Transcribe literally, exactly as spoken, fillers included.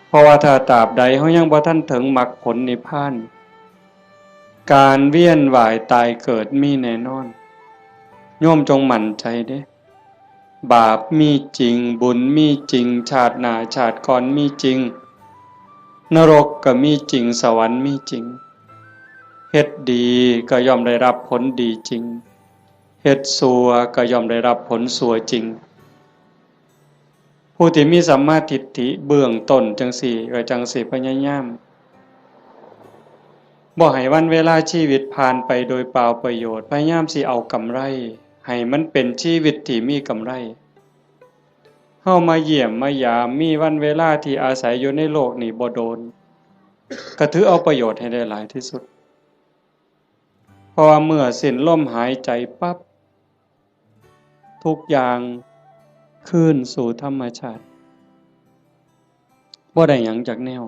เพราะว่าถ้าตราบใดเฮายังบ่ทันถึงมรรคผลนิพพาน การเวียนว่ายตายเกิดมีแน่นอน โยมจงมั่นใจเด้ บาปมีจริง บุญมีจริง ชาติหน้าชาติก่อนมีจริง นรกก็มีจริง สวรรค์มีจริง เฮ็ดดีก็ย่อมได้รับผลดีจริง เฮ็ดชั่วก็ย่อมได้รับผลชั่วจริง ผู้ที่มีสัมมาทิฏฐิเบื้องต้นจั่งซี้ ก็จั่งสิพยายาม บ่ให้วันเวลาชีวิตผ่านไปโดยเปล่าประโยชน์ พยายามสิเอากำไร ให้มันเป็นชีวิตที่มีกำไร เฮามาเยี่ยมมายาม มีวันเวลาที่อาศัยอยู่ในโลกนี้บ่โดน ก็ถือเอาประโยชน์ให้ได้หลายที่สุด เพราะว่าเมื่อสิ้นลมหายใจปั๊บ ทุกอย่างคืนสู่ธรรมชาติ บ่ได้หยังจักแนว